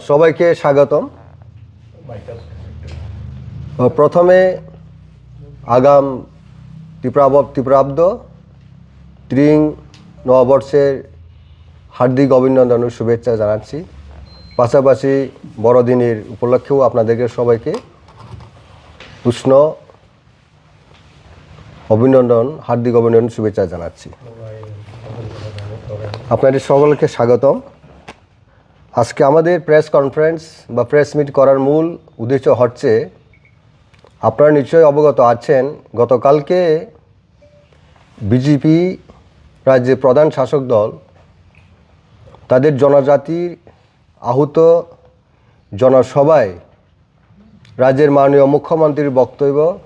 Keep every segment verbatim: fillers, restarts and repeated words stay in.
সবাইকে স্বাগতম। প্রথমে আগাম ত্রিপুরাব-, ত্রিপুরাব্দ ত্রিং নববর্ষের হার্দিক অভিনন্দন ও শুভেচ্ছা জানাচ্ছি। পাশাপাশি বড়দিনের উপলক্ষেও আপনাদেরকে সবাইকে উষ্ণ অভিনন্দন, হার্দিক অভিনন্দন, শুভেচ্ছা জানাচ্ছি। আপনাদের সকলকে স্বাগতম। আজকে আমাদের প্রেস কনফারেন্স বা প্রেস মিট করার মূল উদ্দেশ্য হচ্ছে, আপনারা নিশ্চয়ই অবগত আছেন, গতকালকে বিজেপি রাজ্যের প্রধান শাসক দল তাদের জনজাতির আহত জনসভায় রাজ্যের মাননীয় মুখ্যমন্ত্রীর বক্তব্য,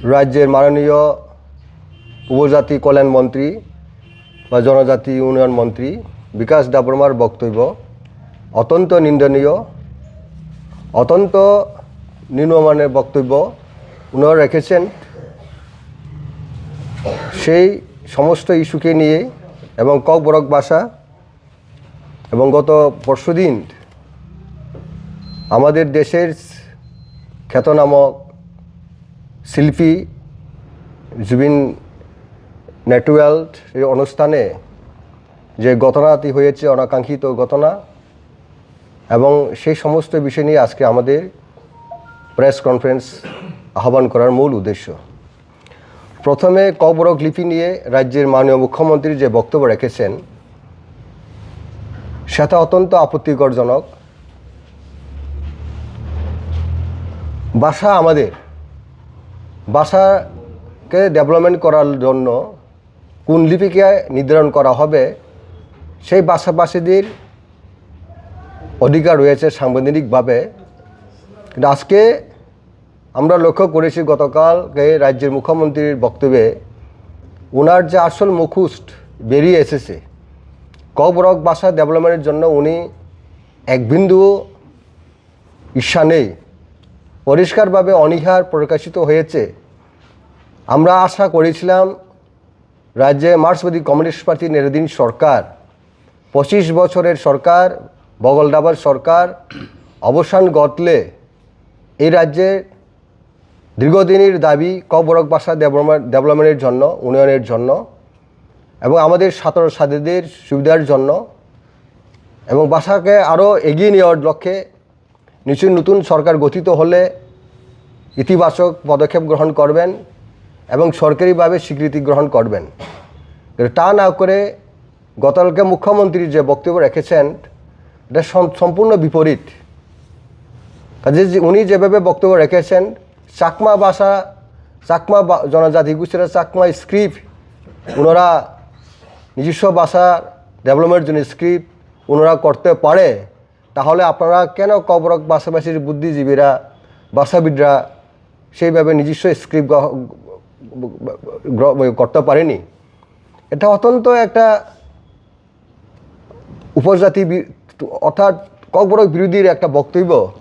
রাজ্যের মাননীয় উপজাতি কল্যাণ মন্ত্রী বা জনজাতি উন্নয়ন মন্ত্রী বিকাশ দেববর্মার বক্তব্য অত্যন্ত নিন্দনীয়, অত্যন্ত নিম্নমানের বক্তব্য উনারা রেখেছেন। সেই সমস্ত ইস্যুকে নিয়ে এবং ককবরক ভাষা এবং গত পরশুদিন আমাদের দেশের খ্যাতনামা শিল্পী জুবিন নটিয়াল এই অনুষ্ঠানে যে ঘটনাটি হয়েছে, অনাকাঙ্ক্ষিত ঘটনা, এবং সেই সমস্ত বিষয় নিয়ে আজকে আমাদের প্রেস কনফারেন্স আহ্বান করার মূল উদ্দেশ্য। প্রথমে ককবরক লিপি নিয়ে রাজ্যের মাননীয় মুখ্যমন্ত্রী যে বক্তব্য রেখেছেন, সেটা অত্যন্ত আপত্তিকরজনক। ভাষা আমাদের, ভাষাকে ডেভেলপমেন্ট করার জন্য কোন লিপিকে নির্ধারণ করা হবে, সেই ভাষাভাষীদের অধিকার রয়েছে সাংবিধানিকভাবে। কিন্তু আজকে আমরা লক্ষ্য করেছি, গতকালকে রাজ্যের মুখ্যমন্ত্রীর বক্তব্যে ওনার যে আসল মুখোশ বেরিয়ে এসেছে, ককবরক ভাষা ডেভেলপমেন্টের জন্য উনি এক বিন্দু ইচ্ছা নেই। পরিষ্কারভাবে অনীহার প্রকাশিত হয়েছে। আমরা আশা করেছিলাম রাজ্যে মার্ক্সবাদী কমিউনিস্ট পার্টি নেতৃত্বাধীন সরকার, পঁচিশ বছরের সরকার, বগলডাবার সরকার অবসান ঘটলে এই রাজ্যের দীর্ঘদিনের দাবি ককবরক ভাষা ডেভেলপমেন্ট, ডেভেলপমেন্টের জন্য, উন্নয়নের জন্য এবং আমাদের ছাত্রছাত্রীদের সুবিধার জন্য এবং ভাষাকে আরও এগিয়ে নেওয়ার লক্ষ্যে নিশ্চয়ই নতুন সরকার গঠিত হলে ইতিবাচক পদক্ষেপ গ্রহণ করবেন এবং সরকারিভাবে স্বীকৃতি গ্রহণ করবেন। কিন্তু তা না করে গতকালকে মুখ্যমন্ত্রী যে বক্তব্য রেখেছেন, এটা সম-, সম্পূর্ণ বিপরীত। কাজে যে উনি যেভাবে বক্তব্য রেখেছেন, চাকমা ভাষা, চাকমা বা-, জনজাতি গোষ্ঠীরা চাকমা স্ক্রিপ্ট, ওনারা নিজস্ব ভাষা ডেভেলপমেন্টের জন্য স্ক্রিপ্ট ওনারা করতে পারে, তাহলে আপনারা কেন ককবরক ভাষাভাষীর বুদ্ধিজীবীরা, ভাষাবিদরা সেইভাবে নিজস্ব স্ক্রিপ্ট গ্রহ-, গ্র-, করতে পারেনি? এটা অত্যন্ত একটা উপজাতি বি-, অর্থাৎ ককবরক বিরোধীর একটা বক্তব্য।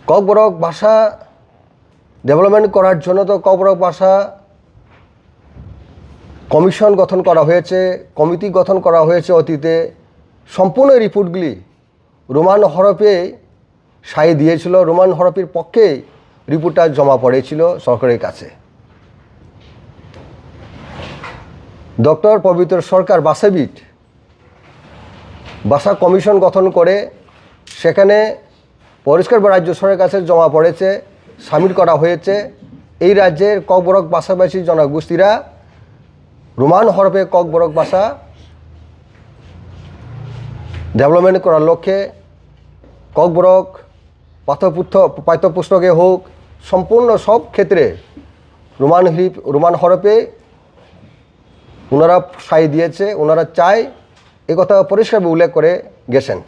ককবরক ভাষা ডেভেলপমেন্ট করার জন্য তো ককবরক ভাষা কমিশন গঠন করা হয়েছে, কমিটি গঠন করা হয়েছে অতীতে। সম্পূর্ণ রিপোর্টগুলি রোমান হরফে সাই দিয়েছিল, রোমান হরফের পক্ষে রিপোর্টটা জমা পড়েছিল সরকারের কাছে। ডক্টর পবিত্র সরকার ভাষাবিদ ভাষা কমিশন গঠন করে সেখানে পরিষ্কার বা রাজ্য সরকারের কাছে জমা পড়েছে, সাবমিট করা হয়েছে। এই রাজ্যের ককবরক ভাষাভাষী জনগোষ্ঠীরা রোমান হরফে ককবরক ভাষা ডেভেলপমেন্ট করার লক্ষ্যে ককবরক পাঠ্যপুথ-, পাঠ্যপুস্তকে হোক, সম্পূর্ণ সব ক্ষেত্রে রোমান হিপ-, রোমান হরফে ওনারা সাই দিয়েছে, ওনারা চায়, এ কথা পরিষ্কারভাবে উল্লেখ করে গেছেন।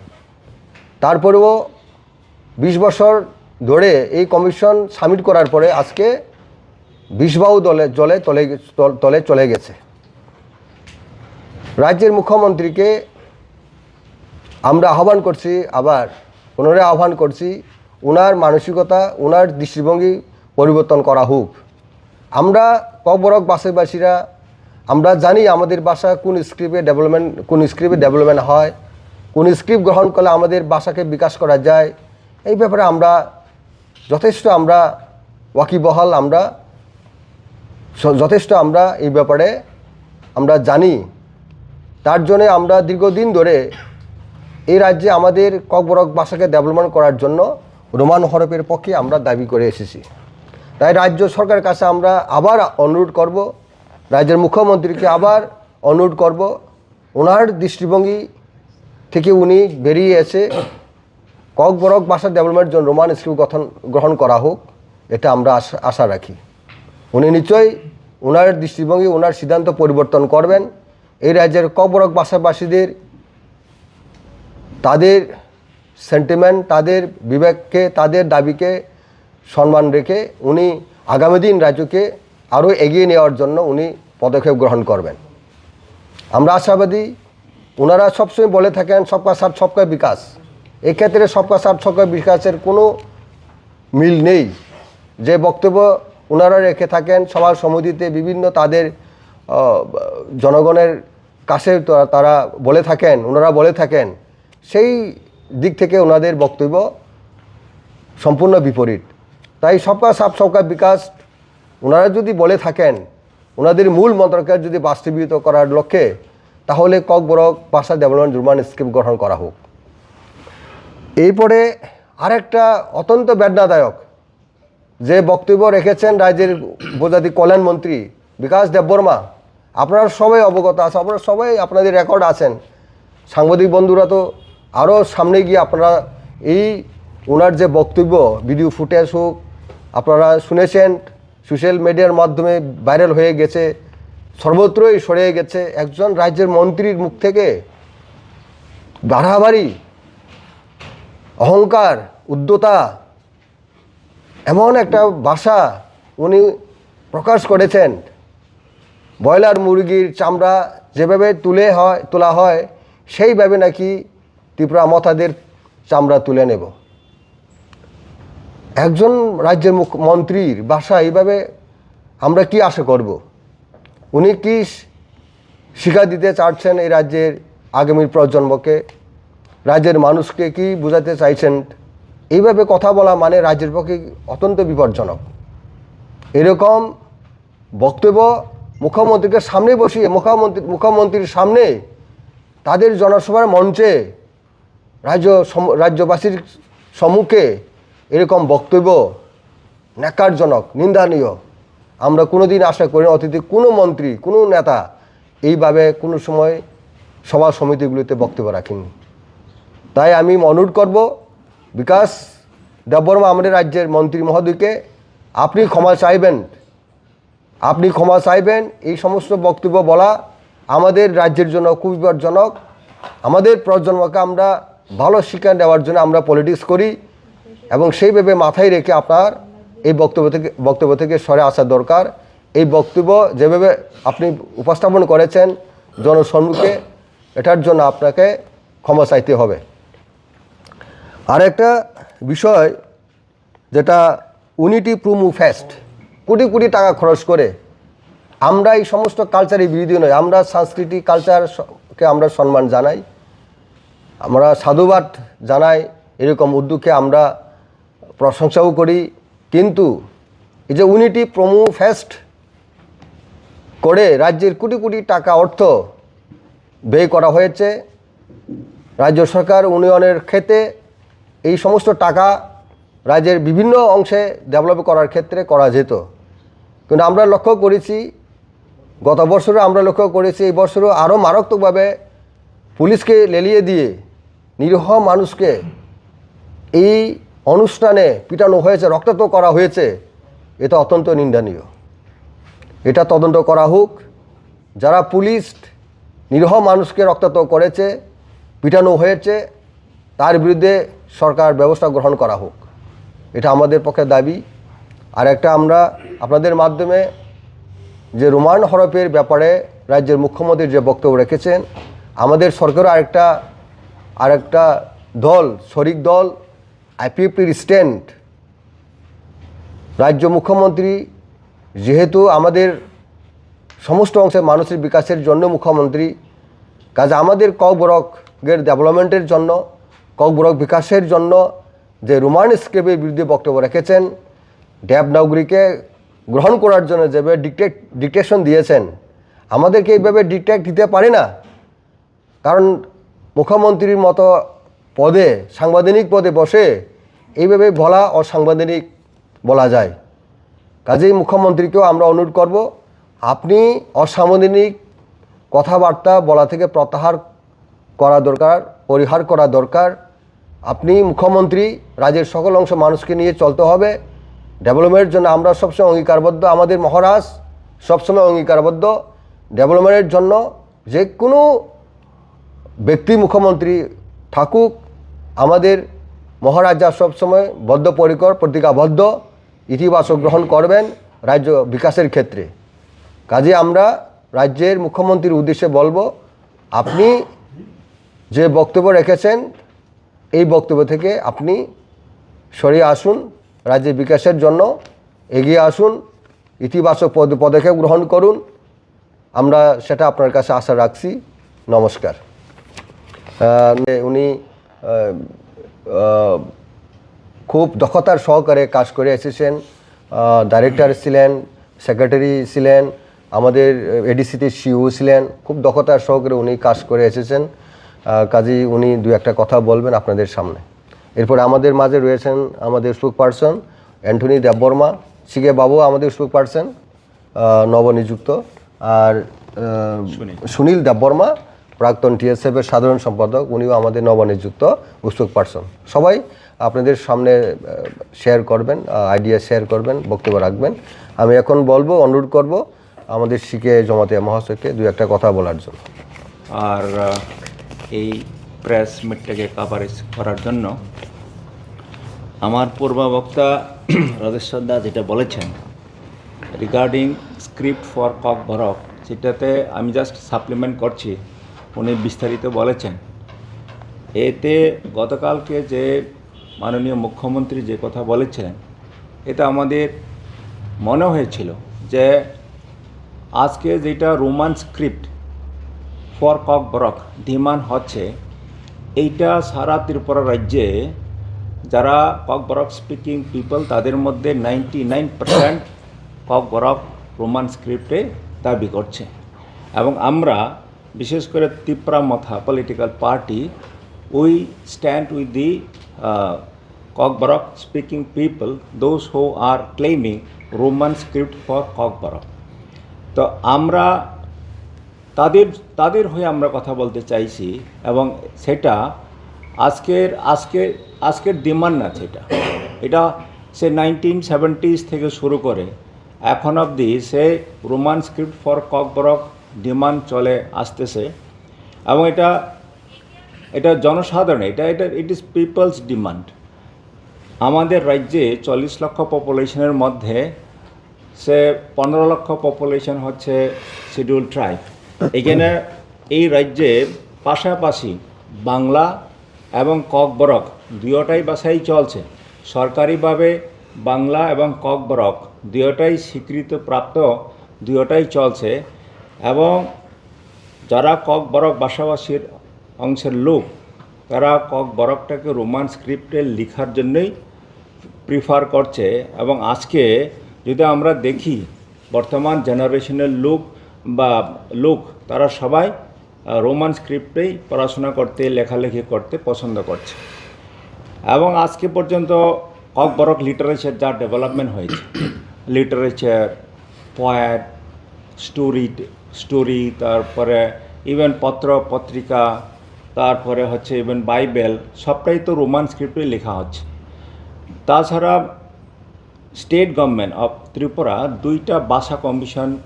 তারপরেও বিশ বছর ধরে এই কমিশন সাবমিট করার পরে আজকে বিষবায়ু দলে, জলে তলে, তল-, তলে চলে গেছে। রাজ্যের মুখ্যমন্ত্রীকে আমরা আহ্বান করছি, আবার পুনরায় আহ্বান করছি, ওনার মানসিকতা, ওনার দৃষ্টিভঙ্গি পরিবর্তন করা হোক। আমরা ককবরক ভাষাভাষীরা, আমরা জানি আমাদের ভাষা কোন স্ক্রিপ্টে ডেভেলপমেন্ট, কোন স্ক্রিপ্টে ডেভেলপমেন্ট হয়, কোন স্ক্রিপ্ট গ্রহণ করলে আমাদের ভাষাকে বিকাশ করা যায়, এই ব্যাপারে আমরা যথেষ্ট আমরা ওয়াকিবহাল, আমরা স-, যথেষ্ট আমরা এই ব্যাপারে আমরা জানি। তার জন্য আমরা দীর্ঘদিন ধরে এই রাজ্যে আমাদের ককবরক ভাষাকে ডেভেলপমেন্ট করার জন্য রোমান হরফের পক্ষে আমরা দাবি করে এসেছি। তাই রাজ্য সরকারের কাছে আমরা আবার অনুরোধ করব, রাজ্যের মুখ্যমন্ত্রীকে আবার অনুরোধ করব, ওনার দৃষ্টিভঙ্গি থেকে উনি বেরিয়ে এসে ককবরক ভাষা ডেভেলপমেন্টের জন্য রোমান স্ক্রিপ্ট গঠন, গ্রহণ করা হোক, এটা আমরা আশা, আশা রাখি। উনি নিশ্চয়ই ওনার দৃষ্টিভঙ্গি, ওনার সিদ্ধান্ত পরিবর্তন করবেন। এই রাজ্যের ককবরক ভাষাভাষীদের, তাদের সেন্টিমেন্ট, তাদের বিবেককে, তাদের দাবিকে সম্মান রেখে উনি আগামী দিন রাজ্যকে আরও এগিয়ে নেওয়ার জন্য উনি পদক্ষেপ গ্রহণ করবেন। আমরা আশাবাদী। ওনারা সবসময় বলে থাকেন সবকা সাথ সবকা বিকাশ। এক্ষেত্রে সবকা সাথ সবকা বিকাশের কোনো মিল নেই। যে বক্তব্য ওনারা রেখে থাকেন সভা সমিতিতে, বিভিন্ন তাদের, আহ, জনগণের কাছে তা-, তারা বলে থাকেন, ওনারা বলে থাকেন, সেই দিক থেকে ওনাদের বক্তব্য সম্পূর্ণ বিপরীত। তাই সবকা সাথ সবকা বিকাশ ওনারা যদি বলে থাকেন, ওনাদের মূল মন্ত্রকে যদি বাস্তবায়িত করার লক্ষ্যে, তাহলে ককবরক ভাষা ডেভেলপমেন্ট রোমান স্ক্রিপ্ট গঠন করা হোক। এরপরে আরেকটা অত্যন্ত বেদনাদায়ক যে বক্তব্য রেখেছেন রাজ্যের উপজাতি কল্যাণ মন্ত্রী বিকাশ দেববর্মা, আপনারা সবাই অবগত আছে, আপনারা সবাই, আপনাদের রেকর্ড আছেন। সাংবাদিক বন্ধুরা তো আরও সামনে গিয়ে আপনারা এই ওনার যে বক্তব্য, ভিডিও ফুটেজ হোক, আপনারা শুনেছেন, সোশ্যাল মিডিয়ার মাধ্যমে ভাইরাল হয়ে গেছে, সর্বত্রই ছড়িয়ে গেছে। একজন রাজ্যের মন্ত্রীর মুখ থেকে বাড়াবাড়ি, অহংকার, উদ্ধতা, এমন একটা ভাষা উনি প্রকাশ করেছেন, ব্রয়লার মুরগির চামড়া যেভাবে তুলে হয়, তোলা হয়, সেইভাবে নাকি ত্রিপুরা মথাদের চামড়া তুলে নেব। একজন রাজ্যের মুখ্যমন্ত্রীর ভাষা এইভাবে আমরা কি আশা করব? উনি কি শি-, শিক্ষা দিতে চাচ্ছেন এই রাজ্যের আগামী প্রজন্মকে? রাজ্যের মানুষকে কি বোঝাতে চাইছেন? এইভাবে কথা বলা মানে রাজ্যের পক্ষে অত্যন্ত বিপজ্জনক। এরকম বক্তব্য মুখ্যমন্ত্রীকে সামনে বসিয়ে, মুখ্যমন্ত্রী, মুখ্যমন্ত্রীর সামনে তাদের জনসভার মঞ্চে রাজ্য সম-, রাজ্যবাসীর সম্মুখে এরকম বক্তব্য ন্যাক্কারজনক, নিন্দনীয়। আমরা কোনোদিন আশা করি না অতীতে কোনো মন্ত্রী, কোনো নেতা এইভাবে কোনো সময় সভা সমিতিগুলিতে বক্তব্য রাখেননি। তাই আমি অনুরোধ করব বিকাশ দেববর্মা, আমাদের রাজ্যের মন্ত্রী মহোদয়কে, আপনি ক্ষমা চাইবেন। আপনি ক্ষমা চাইবেন। এই সমস্ত বক্তব্য বলা আমাদের রাজ্যের জন্য খুব বিপজ্জনক। আমাদের প্রজন্মকে আমরা ভালো শিক্ষা দেওয়ার জন্য আমরা পলিটিক্স করি এবং সেইভাবে মাথায় রেখে আপনার এই বক্তব্য থেকে, বক্তব্য থেকে সরে আসা দরকার। এই বক্তব্য যেভাবে আপনি উপস্থাপন করেছেন জনসম্মুখে, এটার জন্য আপনাকে ক্ষমা চাইতে হবে। আর একটা বিষয়, যেটা ইউনিটি প্রোমো ফেস্ট, কোটি কোটি টাকা খরচ করে আমরা এই সমস্ত কালচারের বিরোধী নই। আমরা সাংস্কৃতিক কালচারকে আমরা সম্মান জানাই, আমরা সাধুবাদ জানাই, এরকম উদ্যোগকে আমরা প্রশংসাও করি। কিন্তু এই যে ইউনিটি প্রোমো ফেস্ট করে রাজ্যের কোটি কোটি টাকা অর্থ ব্যয় করা হয়েছে, রাজ্য সরকার উন্নয়নের ক্ষেত্রে এই সমস্ত টাকা রাজ্যের বিভিন্ন অংশে ডেভেলপ করার ক্ষেত্রে করা যেত। কিন্তু আমরা লক্ষ্য করেছি, গত বছরও আমরা লক্ষ্য করেছি, এই বছরও আরও মারাত্মকভাবে পুলিশকে লেলিয়ে দিয়ে নিরীহ মানুষকে এই অনুষ্ঠানে পিটানো হয়েছে, রক্তাক্ত করা হয়েছে। এটা অত্যন্ত নিন্দনীয়। এটা তদন্ত করা হোক। যারা পুলিশ নিরীহ মানুষকে রক্তাক্ত করেছে, পিটানো হয়েছে, তার বিরুদ্ধে সরকার ব্যবস্থা গ্রহণ করা হোক, এটা আমাদের পক্ষে দাবি। আর একটা, আমরা আপনাদের মাধ্যমে যে রোমান হরফের ব্যাপারে রাজ্যের মুখ্যমন্ত্রী যে বক্তব্য রেখেছেন, আমাদের সরকারও আরেকটা, আরেকটা দল, শরিক দল, আইপিএফটির স্ট্যান্ড, রাজ্য মুখ্যমন্ত্রী যেহেতু আমাদের সমস্ত অংশের মানুষের বিকাশের জন্য মুখ্যমন্ত্রী, কাজে আমাদের ককবরক ককবরকের ডেভেলপমেন্টের জন্য, ককবরক বিকাশের জন্য যে রোমান স্ক্রিপ্টের বিরুদ্ধে বক্তব্য রেখেছেন, দেবনাগরীকে গ্রহণ করার জন্য যেভাবে ডিক্টেট ডিক্টেশন দিয়েছেন, আমাদেরকে এইভাবে ডিক্টেট দিতে পারে না। কারণ মুখ্যমন্ত্রীর মতো পদে, সাংবিধানিক পদে বসে এইভাবে বলা অসাংবিধানিক বলা যায়। কাজেই মুখ্যমন্ত্রীকেও আমরা অনুরোধ করব, আপনি অসাংবিধানিক কথাবার্তা বলা থেকে প্রত্যাহার করা দরকার, পরিহার করা দরকার। আপনি মুখ্যমন্ত্রী, রাজ্যের সকল অংশ মানুষকে নিয়ে চলতে হবে। ডেভেলপমেন্টের জন্য আমরা সবসময় অঙ্গীকারবদ্ধ, আমাদের মহারাজ সবসময় অঙ্গীকারবদ্ধ। ডেভেলপমেন্টের জন্য যে কোনো ব্যক্তি মুখ্যমন্ত্রী থাকুক, আমাদের মহারাজা সবসময় বদ্ধপরিকর, প্রতিজ্ঞাবদ্ধ, ইতিবাচক গ্রহণ করবেন রাজ্য বিকাশের ক্ষেত্রে। কাজে আমরা রাজ্যের মুখ্যমন্ত্রীর উদ্দেশ্যে বলবো, আপনি যে বক্তব্য রেখেছেন, এই বক্তব্য থেকে আপনি সরে আসুন, রাজ্যের বিকাশের জন্য এগিয়ে আসুন, ইতিবাচক পদ পদক্ষেপ গ্রহণ করুন। আমরা সেটা আপনার কাছে আশা রাখছি। নমস্কার। আহ, উনি আহ, আহ, খুব দক্ষতার সহকারে কাজ করে এসেছেন। আহ, ডাইরেক্টর ছিলেন, সেক্রেটারি ছিলেন, আমাদের এডিসিতে সিইও ছিলেন। খুব দক্ষতার সহকারে উনি কাজ করে এসেছেন। আহ, কাজেই উনি দু একটা কথা বলবেন আপনাদের সামনে। এরপরে আমাদের মাঝে রয়েছেন আমাদের স্পোকপারসন অ্যান্টনি দেববর্মা। সিকে বাবু আমাদের স্পোকপারসন, আহ, নবনিযুক্ত। আর আহ, সুনীল। সুনীল দেববর্মা, প্রাক্তন টিএসএফ এর সাধারণ সম্পাদক, উনিও আমাদের নবনিযুক্ত স্পোকপারসন। সবাই আপনাদের সামনে শেয়ার করবেন, আইডিয়া শেয়ার করবেন, বক্তব্য রাখবেন। আমি এখন বলবো, অনুরোধ করব আমাদের সিকে জমাতিয়া মহাশয়কে দু একটা কথা বলার জন্য। আর আহ, এই প্রেস মিটটাকে কভারেজ করার জন্য আমার পূর্ববক্তা রাজেশ্বর দা যেটা বলেছেন, রিগার্ডিং স্ক্রিপ্ট ফর ককবরক, সেটাতে আমি জাস্ট সাপ্লিমেন্ট করছি। উনি বিস্তারিত বলেছেন। এতে গতকালকে যে মাননীয় মুখ্যমন্ত্রী যে কথা বলেছিলেন, এটা আমাদের মনে হয়েছিল যে আজকে যেটা রোমান স্ক্রিপ্ট ফর ককবরক ডিমান্ড হচ্ছে, এইটা সারা ত্রিপুরা রাজ্যে যারা ককবরক স্পিকিং পিপল, তাদের মধ্যে নাইনটি নাইন পার্সেন্ট ককবরক রোমান স্ক্রিপ্টে দাবি করছে। এবং আমরা, বিশেষ করে তিপ্রা মথা political party, we stand with the Kokborok speaking people, those who are claiming Roman script for Kokborok. তো আমরা তাদের, তাদের হয়ে আমরা কথা বলতে চাইছি। এবং সেটা আজকের, আজকে, আজকের ডিমান্ড না, সেটা, এটা সে নাইনটিন সেভেন্টিজ থেকে শুরু করে এখন অবধি সে রোমান স্ক্রিপ্ট ফর ককবরক ডিমান্ড চলে আসতেছে। এবং এটা, এটা জনসাধারণ, এটা, এটা, it is people's demand। আমাদের রাজ্যে চল্লিশ লক্ষ পপুলেশনের মধ্যে সে পনেরো লক্ষ পপুলেশন হচ্ছে শিডিউল ট্রাইব। এখানে এই রাজ্যে পাশাপাশি বাংলা এবং ককবরক দুয়োটাই ভাষাই চলছে। সরকারিভাবে বাংলা এবং ককবরক দুয়োটাই স্বীকৃতিপ্রাপ্ত, দুয়োটাই চলছে। এবং যারা ককবরক ভাষাভাষীর অংশের লোক, তারা ককবরকটাকে রোমান স্ক্রিপ্টে লেখার জন্যই প্রিফার করছে। এবং আজকে যদি আমরা দেখি, বর্তমান জেনারেশনের লোক বা লোক, তারা সবাই, আহ, রোমান স্ক্রিপ্টেই পড়াশোনা করতে, লেখালেখি করতে পছন্দ করছে। এবং আজকে পর্যন্ত ককবরক লিটারেচার যা ডেভেলপমেন্ট হয়েছে, লিটারেচার, পোয়েট, স্টোরি, স্টোরি, তারপরে ইভেন পত্র পত্রিকা, তারপরে হচ্ছে ইভেন বাইবেল, সবটাই তো রোমান স্ক্রিপ্টে লেখা হচ্ছে। তাছাড়া স্টেট গভর্নমেন্ট অফ ত্রিপুরা দুইটা ভাষা কমিশন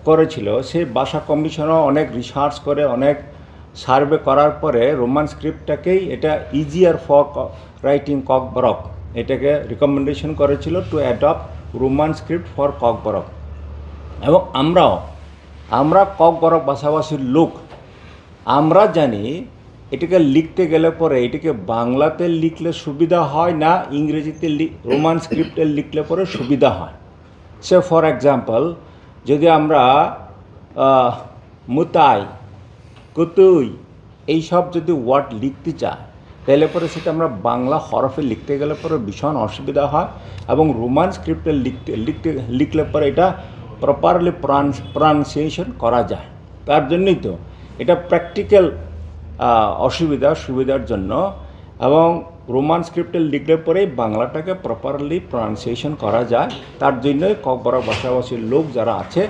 করেছিল। সেই ভাষা কমিশনও অনেক রিসার্চ করে, অনেক সার্ভে করার পরে রোমান স্ক্রিপ্টটাকেই এটা ইজিয়ার ফর রাইটিং ককবরক, এটাকে রিকমেন্ডেশন করেছিল two adopt Roman script for Kokborok. এবং আমরাও, আমরা ককবরক ভাষাভাষীর লোক, আমরা জানি এটাকে লিখতে গেলে পরে এটাকে বাংলাতে লিখলে সুবিধা হয় না ইংরেজিতে লি-, রোমান স্ক্রিপ্টে লিখলে পরে সুবিধা হয়। সে ফর এক্সাম্পল, যদি আমরা, আহ, মুতাই, কুতুই, এইসব যদি ওয়ার্ড লিখতে চায়, তাহলে পরে সেটা আমরা বাংলা হরফে লিখতে গেলে পরে ভীষণ অসুবিধা হয়। এবং রোমান স্ক্রিপ্টে লিখতে লিখতে লিখলে পরে এটা প্রপারলি প্রনাউন্সিয়েশন করা যায়। তার জন্যই তো এটা প্র্যাকটিক্যাল অসুবিধা সুবিধার জন্য। এবং রোমান স্ক্রিপ্টে লিখলে পরেই বাংলাটাকে প্রপারলি প্রনাউন্সিয়েশন করা যায়। তার জন্যই ককবরক ভাষাভাষীর লোক যারা আছে,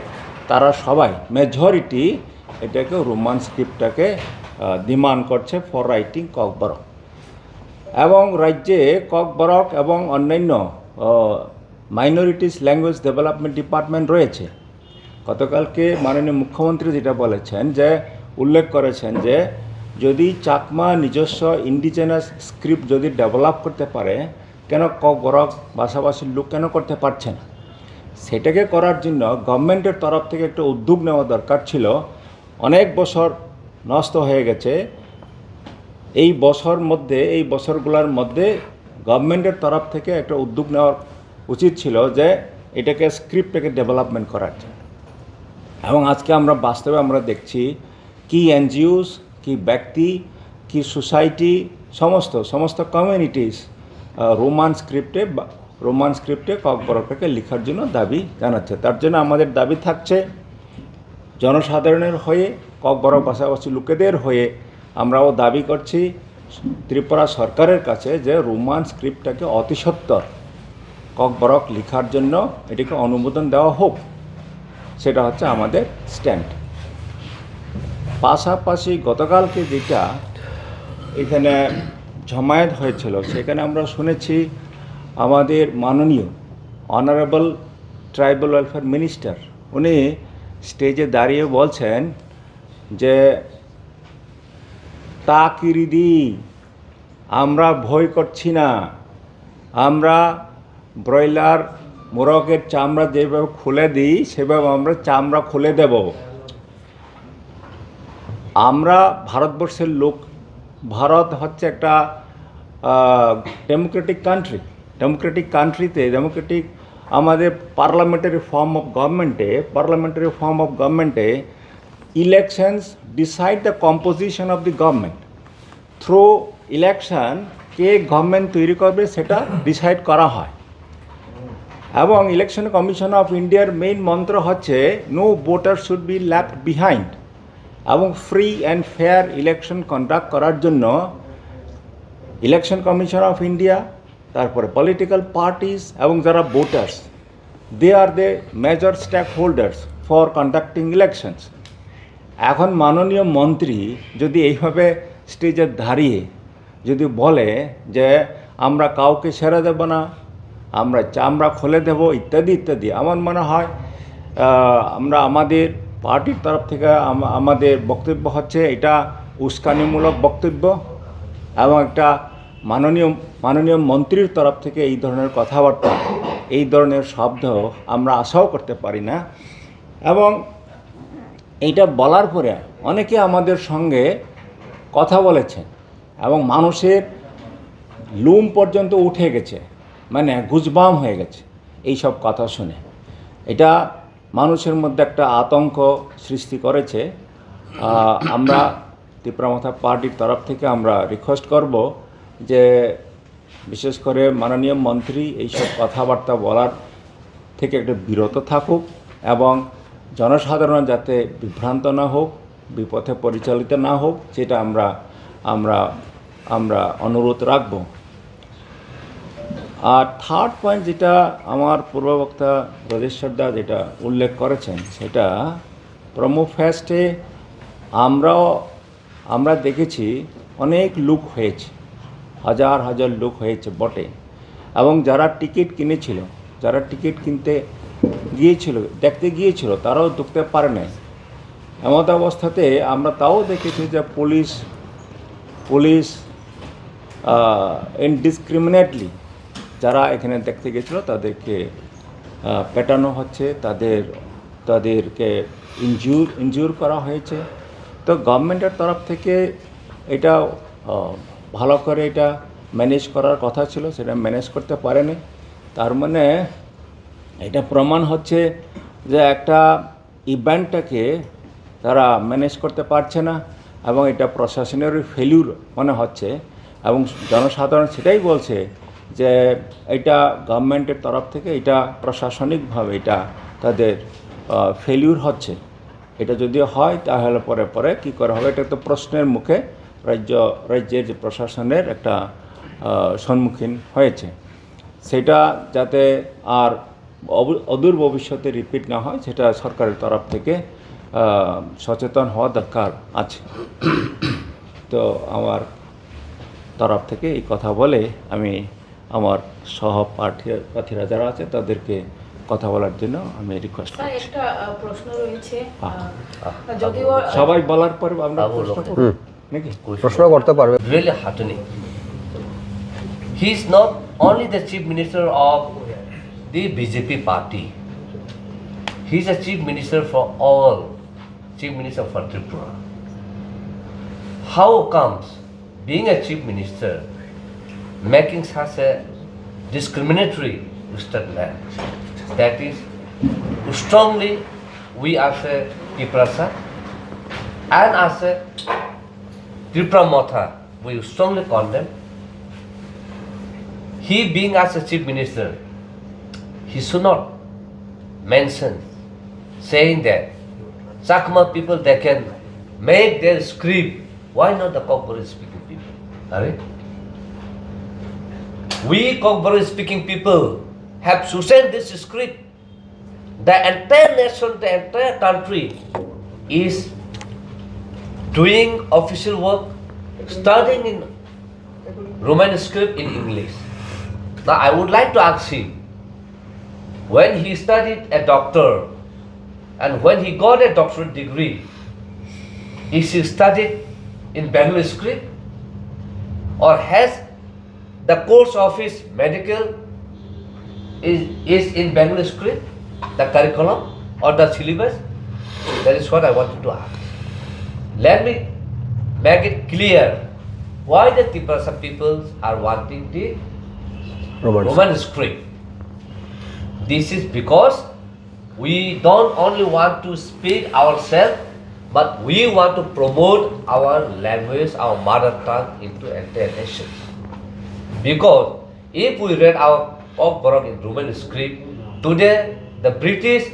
তারা সবাই, মেজরিটি, এটাকে, রোমান স্ক্রিপ্টটাকে ডিমান্ড করছে ফর রাইটিং ককবরক। এবং রাজ্যে ককবরক এবং অন্যান্য মাইনরিটিস ল্যাঙ্গুয়েজ ডেভেলপমেন্ট ডিপার্টমেন্ট রয়েছে। গতকালকে মাননীয় মুখ্যমন্ত্রী যেটা বলেছেন, যে উল্লেখ করেছেন যে যদি চাকমা নিজস্ব ইন্ডিজিনাস স্ক্রিপ্ট যদি ডেভেলপ করতে পারে, কেন ককবরক ভাষাভাষীর লোক কেন করতে পারছে না? সেটাকে করার জন্য গভর্নমেন্টের তরফ থেকে একটা উদ্যোগ নেওয়া দরকার ছিল। অনেক বছর নষ্ট হয়ে গেছে। এই বছর মধ্যে, এই বছরগুলোর মধ্যে গভর্নমেন্টের তরফ থেকে একটা উদ্যোগ নেওয়া উচিত ছিল যে এটাকে, স্ক্রিপ্টটাকে ডেভেলপমেন্ট করার জন্য। এবং আজকে আমরা বাস্তবে আমরা দেখছি কি এনজিওস, কি ব্যক্তি, কি সোসাইটি, সমস্ত, সমস্ত কমিউনিটিস রোমান স্ক্রিপ্টে বা রোমান স্ক্রিপ্টে ককবরকটাকে লেখার জন্য দাবি জানাচ্ছে। তার জন্য আমাদের দাবি থাকছে জনসাধারণের হয়ে, ককবরক ভাষাভাষী লোকেদের হয়ে আমরাও দাবি করছি ত্রিপুরা সরকারের কাছে যে রোমান স্ক্রিপ্টটাকে অতি সত্বর ককবরক লেখার জন্য এটিকে অনুমোদন দেওয়া হোক। সেটা হচ্ছে আমাদের স্ট্যান্ড। পাশাপাশি গতকালকে যেটা এখানে জমায়েত হয়েছিল, সেখানে আমরা শুনেছি আমাদের মাননীয় অনারেবল ট্রাইবাল ওয়েলফেয়ার মিনিস্টার, উনি স্টেজে দাঁড়িয়ে বলছেন যে তা কিরিদি, আমরা ভয় করছি না, আমরা ব্রয়লার মোরগের চামড়া যেভাবে খুলে দিই, সেভাবে আমরা চামড়া খুলে দেব। আমরা ভারতবর্ষের লোক। ভারত হচ্ছে একটা ডেমোক্রেটিক কান্ট্রি। ডেমোক্রেটিক কান্ট্রিতে, ডেমোক্রেটিক, আমাদের পার্লামেন্টারি ফর্ম অফ গভর্নমেন্টে, পার্লামেন্টারি ফর্ম অফ গভর্নমেন্টে elections decide the composition of the government. Through election কে গভর্নমেন্ট তৈরি করবে, সেটা ডিসাইড করা হয়। এবং ইলেকশন কমিশন অফ ইন্ডিয়ার মেইন মন্ত্র হচ্ছে "No voter should be left behind", এবং free and fair election conduct করার জন্য ইলেকশন কমিশন অফ ইন্ডিয়া, তারপরে পলিটিক্যাল পার্টিস এবং যারা voters, they are the major stakeholders for conducting elections. এখন মাননীয় মন্ত্রী যদি এইভাবে স্টেজে দাঁড়িয়ে যদি বলে যে আমরা কাউকে ছেড়ে দেব না, আমরা চামড়া খুলে দেব ইত্যাদি ইত্যাদি, আমার মনে হয় আহ, আমরা আমাদের পার্টির তরফ থেকে আম- আমাদের বক্তব্য হচ্ছে এটা উস্কানিমূলক বক্তব্য। এবং একটা মাননীয় মাননীয় মন্ত্রীর তরফ থেকে এই ধরনের কথাবার্তা, এই ধরনের শব্দ আমরা আশাও করতে পারি না। এবং এইটা বলার পরে অনেকে আমাদের সঙ্গে কথা বলেছেন এবং মানুষের লোম পর্যন্ত উঠে গেছে, মানে গুজবাম হয়ে গেছে এই সব কথা শুনে। এটা মানুষের মধ্যে একটা আতঙ্ক সৃষ্টি করেছে। আহ, আমরা তিপ্রা মথা পার্টির তরফ থেকে আমরা রিকোয়েস্ট করব যে বিশেষ করে মাননীয় মন্ত্রী এইসব কথাবার্তা বলার থেকে একটু বিরত থাকুক এবং জনসাধারণ যাতে বিভ্রান্ত না হোক, বিপথে পরিচালিত না হোক, সেটা আমরা আমরা আমরা অনুরোধ রাখব। আর থার্ড পয়েন্ট, যেটা আমার পূর্ববক্তা ব্রজেশ্বর দা যেটা উল্লেখ করেছেন, সেটা প্রমো ফেস্টে আমরাও আমরা দেখেছি অনেক লোক হয়েছে, হাজার হাজার লোক হয়েছে বটে, এবং যারা টিকিট কিনেছিল, যারা টিকিট কিনতে গিয়েছিল, দেখতে গিয়েছিল, তারাও ঢুকতে পারে নাই। এমত অবস্থাতে আমরা তাও দেখেছি যে পুলিশ পুলিশ ইনডিসক্রিমিনেটলি যারা এখানে দেখতে গেছিল তাদেরকে আহ, পেটানো হচ্ছে, তাদের তাদেরকে ইনজিউর ইনজিউর করা হয়েছে। তো গভর্নমেন্টের তরফ থেকে এটা আহ, ভালো করে এটা ম্যানেজ করার কথা ছিল, সেটা ম্যানেজ করতে পারেনি। তার মানে এটা প্রমাণ হচ্ছে যে একটা ইভেন্টটাকে তারা ম্যানেজ করতে পারছে না। এবং এটা প্রশাসনের ফেলিউর মনে হচ্ছে। এবং জনসাধারণ সেটাই বলছে যে এটা গভর্নমেন্টের তরফ থেকে, এটা প্রশাসনিকভাবে এটা তাদের ফেলিউর হচ্ছে। এটা যদি হয়, তাহলে পরে পরে কী করা হবে? এটা তো প্রশ্নের মুখে রাজ্য রাজ্যের যে প্রশাসনের একটা সম্মুখীন হয়েছে। সেটা যাতে আর অদূর ভবিষ্যতে রিপিট না হয়, সেটা সরকারের তরফ থেকে সচেতন হওয়া দরকার আছে। তো আমার তরফ থেকে এই কথা বলে আমি আমার সহপ্রার্থীরা যারা আছে, তাদেরকে কথা বলার জন্য আমি রিকোয়েস্ট করছি। একটা প্রশ্ন রয়েছে। সবাই বলার পর আমরা প্রশ্ন করব। নাকি? প্রশ্ন করতে পারবে। Really heartening. He is not only the chief minister of the B J P party. He is a chief minister for all, chief minister for Tripura. How comes being a chief minister making such a discriminatory statement? That is strongly we as a Tiprasa and as a Tipra Motha, we strongly condemn. He being as a chief minister, he should not mention saying that Chakma people, they can make their script. Why not the Kokborok speaking people? Are we Kokborok speaking people have chosen this script? The entire nation, the entire country is doing official work, studying in Roman script, in English. Now, I would like to ask him, when he studied a doctor and when he got a doctorate degree, is he studied in Bengali script, or has the course of his medical is, is in Bengali script, the curriculum or the syllabus? That is what I wanted to ask. Let me make it clear why the Tiprasa peoples are wanting the Roman, Roman script. This is because we don't only want to speak ourselves, but we want to promote our language, our mother tongue into entire nation. Because if we read our Kokborok in Roman script, today the British,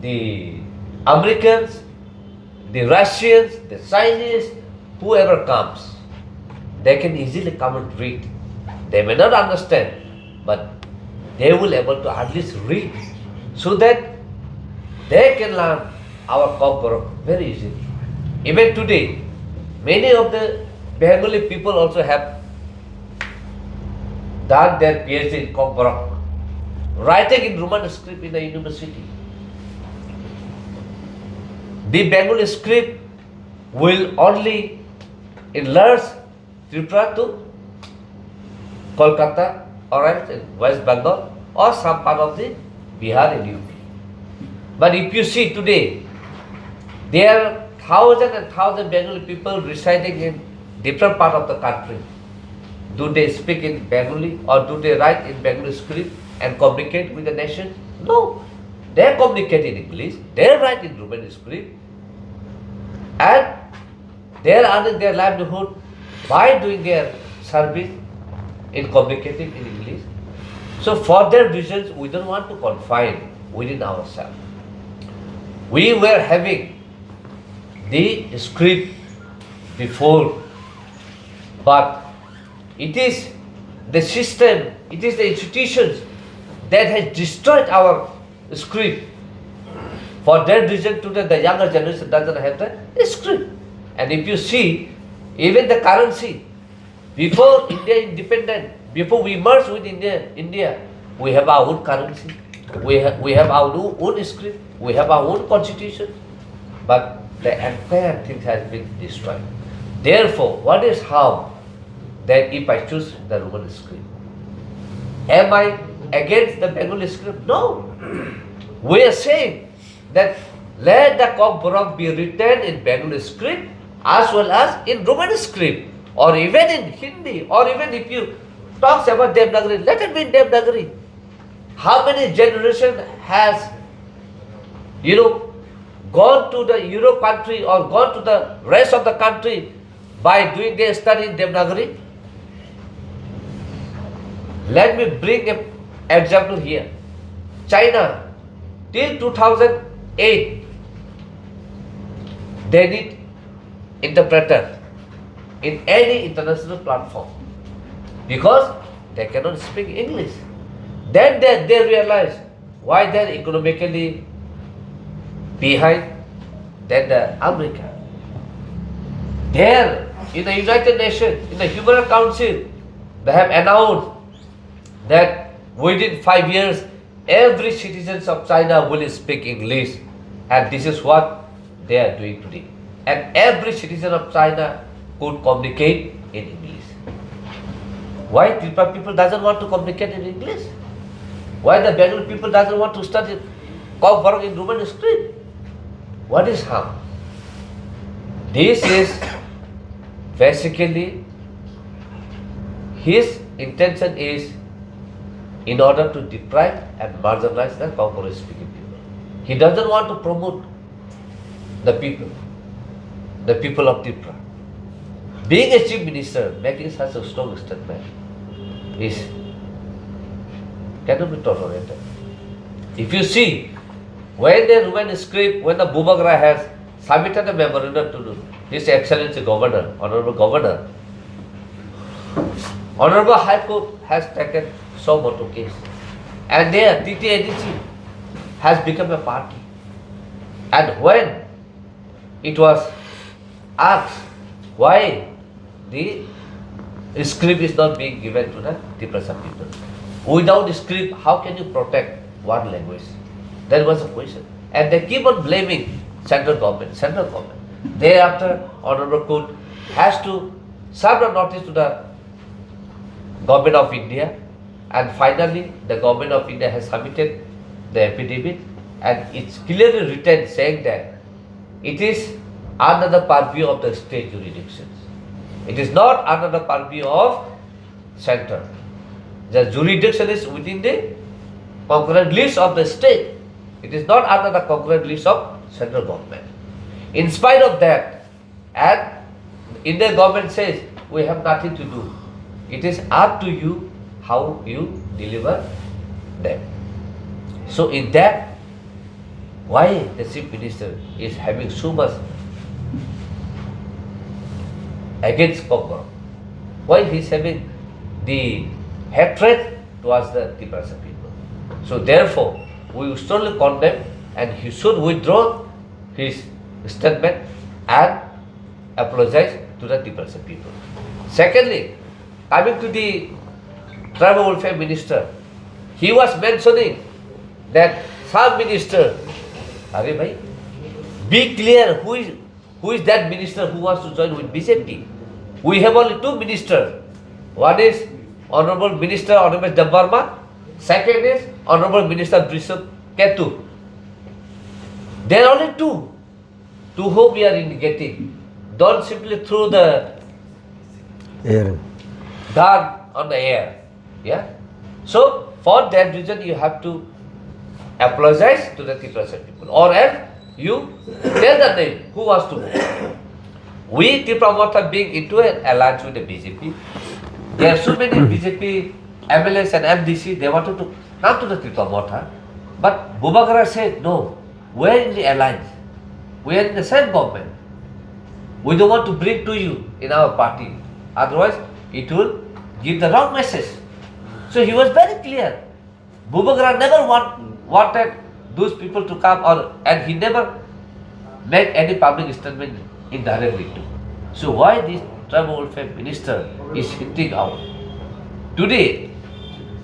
the Americans, the Russians, the Chinese, whoever comes, they can easily come and read. They may not understand, but they will able to at least read, so that they can learn our Kokborok very easily. Even today, many of the Bengali people also have done their P H D in Kokborok, writing in Roman script in the university. The Bengali script will only enlarge Tripura to Kolkata or else in West Bengal or some part of the Bihar and U P. But if you see today, there are thousand and thousand Bengali people residing in different part of the country. Do they speak in Bengali or do they write in Bengali script and communicate with the nation? No. They communicate in English, they write in Roman script, and they are earning their livelihood by doing their service in communicating in English. So for their reasons, we don't want to confine within ourselves. We were having the script before, but it is the system, it is the institutions that has destroyed our script. For that reason, today the younger generation doesn't have the script. And if you see, even the currency, before India independent, before we merge with India, India, we have our own currency, we have, we have our own, own script, we have our own constitution, but the entire thing has been destroyed. Therefore, what is harm that if I choose the Roman script? Am I against the Bengali script? No. We are saying that let the Kokborok be written in Bengali script as well as in Roman script, or even in Hindi, or even if you talks about Devanagari, let it be in Devanagari. How many generation has, you know, gone to the Europe country or gone to the rest of the country by doing their study in Devanagari? Let me bring an example here. China, till two thousand eight, they need interpreter in any international platform because they cannot speak English. Then they, they realize why they are economically behind than the America. There, in the United Nations, in the Human Rights Council, they have announced that within five years, every citizen of China will speak English, and this is what they are doing today. And every citizen of China could communicate in English. Why Tripura people doesn't want to communicate in English? Why the Bengali people doesn't want to study Kokborok in Roman script? What is harm? This is basically his intention is in order to deprive and marginalize the Kokborok speaking people. He doesn't want to promote the people, the people of Tripura. Being a chief minister, making such a strong statement is cannot be tolerated. If you see, when the Roman script, when the Bubagra has submitted a memorandum to His Excellency Governor, Honorable Governor, Honorable High Court has taken suo motu case, and there T T A D C has become a party. And when it was asked why the script is not being given to the Tiprasa people, without script, how can you protect one language? That was the question. And they keep on blaming central government, central government. Thereafter, Honorable Court has to serve a notice to the Government of India, and finally the Government of India has submitted the affidavit, and it's clearly written saying that it is under the purview of the state jurisdictions. It is not under the purview of center. The jurisdiction is within the concurrent list of the state. It is not under the concurrent list of central government. In spite of that, and Indian government says, "We have nothing to do." It is up to you how you deliver them. So in that, why the chief minister is having so much against Kokborok? Why he is having the hatred towards the Tiprasa people? So therefore, we strongly condemn, and he should withdraw his statement and apologize to the Tiprasa people. Secondly, coming to the tribal welfare minister, he was mentioning that some minister, are bhai, be clear who is, who is that minister who wants to join with B J P. We have only two ministers. One is Honorable Minister Animesh Debbarma. Second is Honorable Minister Bishnu Ketu. There are only two to whom we are indicating. Don't simply throw the Air. Done on the air. Yeah. So for that reason, you have to apologize to the Tiprasa people, or else you tell the name who was to vote. We Tipra Motha being into an alliance with the B J P, there are so many B J P M L As and M D C, they wanted to come to the Tipra Motha, but Bubagra said no. We are in the alliance. We are in the same government. We don't want to bring to you in our party. Otherwise, it will give the wrong message. So he was very clear. Bubagra never want, wanted those people to come, or and he never made any public statement indirectly too. So why this tribal welfare minister is hinting out? Today,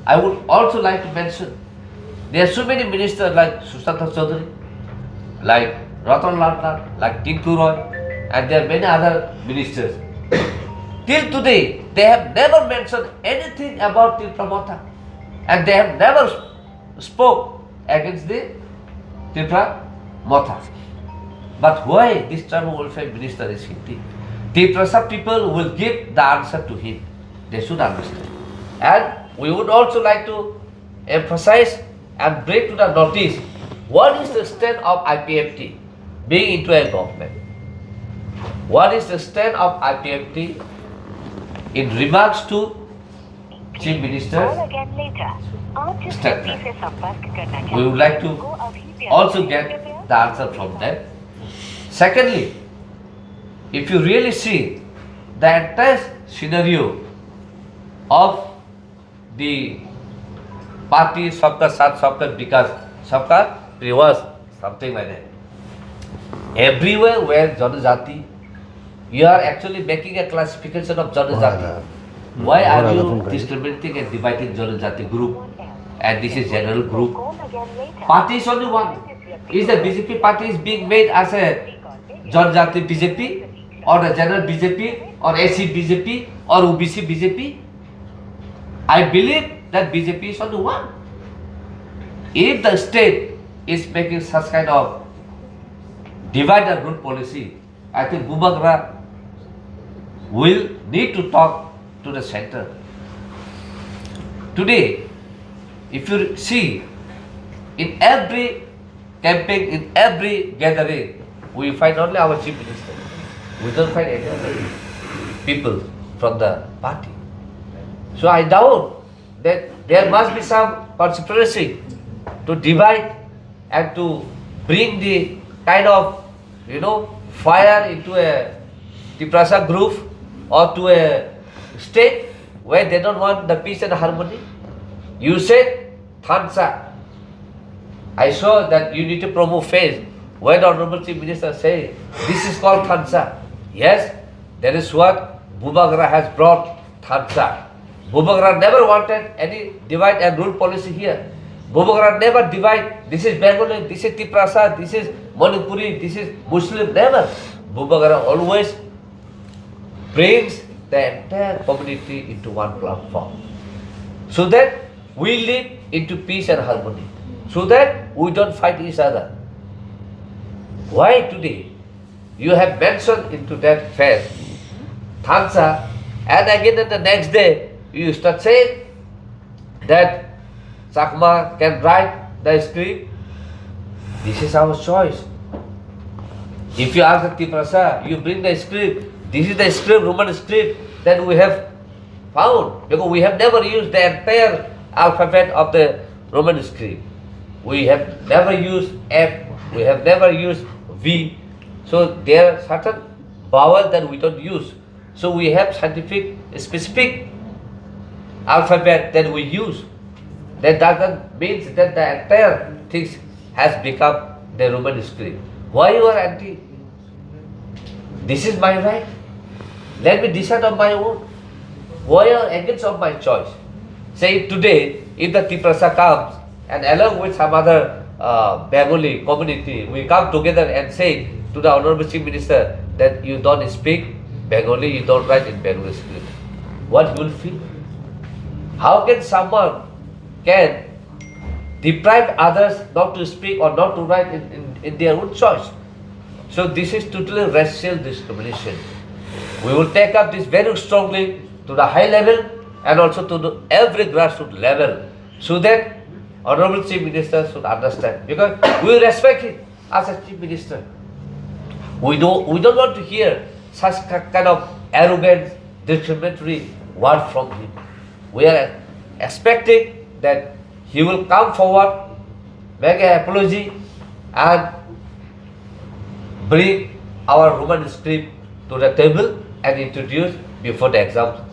I would also like to mention there are so many ministers like Sushanta Chaudhary, like Ratan Lal Nath, like Tinku Roy, and there are many other ministers. Till today, they have never mentioned anything about Tipra Motha, and they have never spoke against the Tipra Motha. But why this tribal welfare minister is hinting? Tiprasa people will give the answer to him. They should understand. And we would also like to emphasize and bring to the notice what is the stand of I P F T. being into a government. What is the stand of I P F T in remarks to Chief Minister statement? We would like to also get the answer from them. Secondly, if you really see the entire scenario of the party Sabka Saath, Sabka Vikas, Sabka Priyas, something like that. Everywhere where Janajati, you are actually making a classification of Janajati. Why are you discriminating and dividing Janajati group? And this is general group. Party is only one. Is the B J P party is being made as a Janajati B J P or the general B J P or S C B J P or O B C B J P? I believe that B J P is only one. If the state is making such kind of divide and rule policy, I think Bubagra will need to talk to the center. Today, if you see, in every camping, in every gathering, we find only our chief minister. We don't find any other people from the party. So I doubt that there must be some conspiracy to divide and to bring the kind of, you know, fire into a Tiprasa group or to a state where they don't want the peace and harmony. You said Thansa. I saw that unity promo face where the Honorable Chief Minister say, "This is called Thansa." Yes, that is what Bubagra has brought, Thansa. Bubagra never wanted any divide and rule policy here. Bubagra never divide, this is Bengali, this is Tiprasa, this is Manipuri, this is Muslim, never. Bubagra always brings the entire community into one platform, so that we live into peace and harmony, so that we don't fight each other. Why today you have mentioned into that face, Thansa, and again in the next day you start saying that Chakma can write the script? This is our choice. If you ask the Tiprasa, you bring the script, this is the script, Roman script that we have found, because we have never used the entire alphabet of the Roman script. We have never used F, we have never used V. So there are certain vowel that we don't use. So we have scientific specific alphabet that we use. That doesn't mean that the entire things has become the Roman script. Why you are anti? This is my right. Let me decide on my own. Why are against of my choice? Say today, if the Tiprasa comes and along with some other uh, Bengali community, we come together and say to the Honorable Chief Minister that you don't speak Bengali, you don't write in Bengali script. What you will feel? How can someone can deprive others not to speak or not to write in, in, in their own choice? So this is totally racial discrimination. We will take up this very strongly to the high level and also to the every grassroots level, so that Honorable Chief Minister should understand, because we respect him as a Chief Minister. We don't, we don't want to hear such ki- kind of arrogant, discriminatory word from him. We are expecting that he will come forward, make an apology, and bring our Roman script to the table and introduce before the exam